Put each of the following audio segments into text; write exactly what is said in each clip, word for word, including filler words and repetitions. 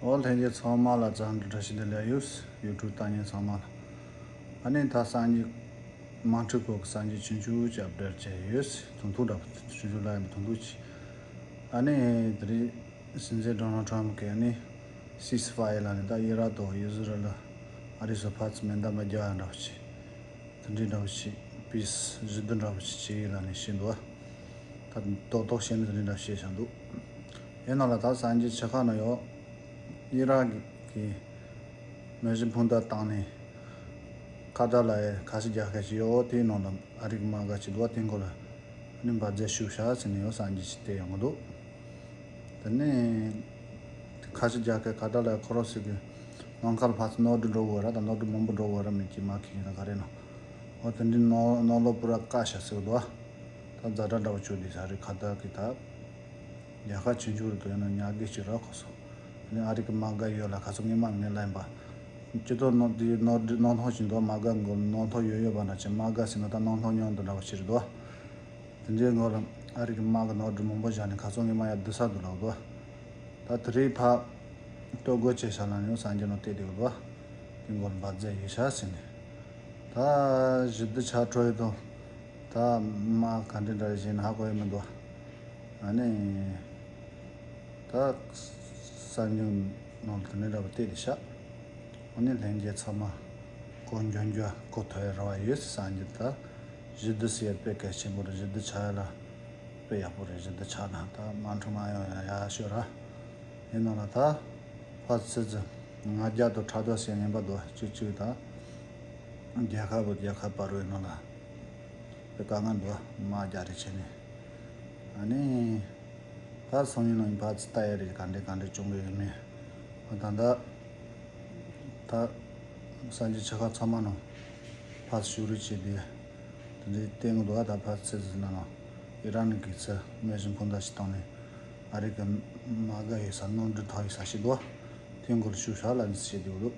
ཨོ་ལྷན་རྒྱས་ཚང་མ་ལ་འཚམས་འདྲི་བཀྲ་ཤིས་བདེ་ལེགས་ཡོད། ཡུ་ཊུབ་ལྟ་མཁན་ཚང་མ་ལ། ཨ་ནི་ད་གསར་འགྱུར་དམག་འཁྲུག་སྐོར་གྱི་གསར་འགྱུར་ཆུང་ཆུང་ཅིག་ཨབ་ཌེཊ་བྱས་ཡོད། ཐུང་ཐུང་འདྲ་པོ་ཆུང་ཆུང་ལ་ཡང་ཐུང་ཐུང་ཅིག་ཨ་ནི་དེ་རིང་སྲིད་འཛིན་ཌོ་ནལ་ཊམ་གྱིས་ཨ་ནི་སིས་ཕ་ཡར་ལབ་ནས་ད་ཨི་རག་དང་ཨི་ཟི་རལ་ཨ་རི་སོགས་ཕར་ཚུར་མེ་མདའ་མ་རྒྱག་ཡ་འདྲ་པོ་ཅིག་དེ་འདྲའི་འདྲ་པོ་ཞིག་པིས་ཞི་བདེ་འདྲ་པོ་ཞིག་བྱེད་ཡིན་ལབ་ནས་བཤད་འདུག་ད་རྡོག་རྡོག་བཤད་ན་དེ་འདྲའི་འདྲ་བཤད་བཞག་འདུག་ཡིན་ནའང་ལ་ད་གསར་འགྱུར་ཆེ་ཁག་ནང་ཡོད། ཨི་རག་གི་མེ་ཤིན་འཕུར་མདའ་བཏང་ནས་ཁ་ཏར་ལ་ཡ་ཁ་ཤས་རྒྱག་མཁན་ཞིག་ཡོད། དེའི་ནང་ལ་ཨ་རིའི་དམག་སྒར་ཞིག་འདུག་དེའི་སྐོར་ལ་ཨ་ནི་འབར་རྫས་ཤུགས་ཤ་ཟེར་ནས་ཡོད་གསར་འགྱུར་ཞིག་བལྟས་ཡོང་གི་འདུག་དེ་ནས་ཁ་ཆེ་རྒྱ་སྐད་ཁ་བྲལ་ལ་ཁོ་རང་ཚོ་གི་ནང་ཁར་ཕར་ཚུར་ནོར་འཁྲུལ་འགྲོ་དགོས་ར་དང་ནོར་འཁྲུལ་མང་པོ་འགྲོ་དགོས་ར་མེད་ཀྱི་མ་ཁེ་ཡིན་ན་ག་རེ་ན། འོ་དེ་འདྲའི་ནོར་ནོར་ལོག་པུ་ར་ཀ་ཤ་ཟེར་གི་འདུག་ད་ཛ་དྲག་འདྲ་པོ་བྱུང་དེ་ས་རེད་ཁ་བརྡ་གི་ད། རྒྱལ་ཁ་ཆེ་ཆུང་རེད་དོ་ཡིན་ན་ཉག་གི་ཅིག་ར་ཁོ་ཚོ། ནི་ཨ་རི་གི་དམག་སྒར་ཡོད་ལ་ཁ་ཚོ་ངེས་མ་ངེས་ལ་ཡིན་པ། སྤྱི་ཚོགས་ནང་དེའི་ནོར་འཁྲུལ་ནང་ཐོག་ཅིག་འདུག་དམག་སྒར་མགོ་ནང་ཐོག་ཡོད་ཡོད་པ་འདྲ་ཅིག་དམག་སྒར་ཟེར་ན་ད་ནང་ཐོག་མཉམ་དུ་འདྲ་པོ་ཅིག་རེད་དོ། དེ་འདྲའི་སྒང་ལ་ཨ་རི་གི་དམག་གི་ནོར་འཁྲུལ་མང་པོ་བཞག་ནས་ཁ་ཚོ་ངེས་མ་ཡར་བསྡུ་ས་འདུག་ལབ་དོ། ད་དེ་རིང་ཕར་ལྟོ་གོས་བྱས་ཤག་ལ་ནི་སངས་རྒྱས་ནང་བལྟས་དེ་དོ། དེ་སྒང་ལ་འབར་རྫས་ཡོད་ཤག་ཟེར་ནས། ད་ཞི་བདེ་ཆག་འགྲོ་ཡི་དང་། ད་དམག་ག་འདྲ་འདྲ་བྱས་ན་ཧ་གོ་ཡི་མི་འདུག་ཨ་ནི། ད་གསར་འགྱུར་ནང་དུ་ནི་འདྲ་པོ་བལྟས་ཏེ་ཤག་ཨ་ནི་ལྷན་རྒྱས་ཚང་མ་གོ་འགྱོ་འགྱོ་གོ་ཐོས་ར་བ་ཡོད་སྲིད་སངས་རྒྱས་ད་ཞི་བདེ་ཟེར་ཡ་དཔེ་གལ་ཆེན་པོ་རེད། ཞི་བདེ་ཆག་ཡ་ལ་དཔེ་ཡག་པོ་རེད། ཞི་བདེ་ཆག་ན་ད་དམག་འཁྲུག་མ་ཡོང་ཡ་ཡག་ཤོས་ར་ཡིན་ནོ་ལ་ད་ཕར་ཚུར་ཚུར་ང་རྒྱལ་དང་ཕྲག་དོག་ཟེར་ངན་པ་དོ་གཅིག་གཅིག་ད་རྒྱལ་ཁབ་དང་རྒྱལ་ཁབ་བར་བའི་ནང་ལ་དཔེ་དཀའ་ངལ་འདུག་དམག་རྒྱག་རེས་བྱས་ནས་ཨ་ནི། ད་སང་ཉིན་ནང་ཕར་ཚུར་ལྟ་ཡ་རེད། ག་འདྲས་ག་འདྲས་བྱུང་གི་ཡོད་མེད། ཨ་ད་ད་ད་གསར་འགྱུར་ཆེ་ཁག་ཚང་མ་ནང་ཕར་ཚུར་ཞུ་རེས་བྱས་ཏེ་དེ་འདྲས་བསྟན་གི་འདུག་ད་ཕར་ཚུར་ཟིན་ན་ནང་ཨི་རན་གྱིས་ཚུར་མེ་ཤིན་འཕུར་མདའ་ཞིག་བཏང་ནས་ཨ་རི་གི་དམག་སྒར་ཡོད་ས་ནོར་འཁྲུལ་ཐོག་ཡོད་ས་ཞིག་འདུག་དེ་སྐོར་ཞུ་ཤག་ལ་ནི་བཤད་དེ་འདུག་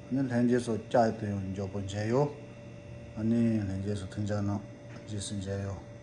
ཨ་ནི་ལྷན་རྒྱས་ཚོ་བསྐྱར་དུ་ཡང་མགྱོགས་པོ་མཇལ་ཡོང་། ཨ་ནི་ལྷན་རྒྱས་ཚོ་ཐུགས་ཅག་གནང་། རྗེས་སུ་མཇལ་ཡོང་།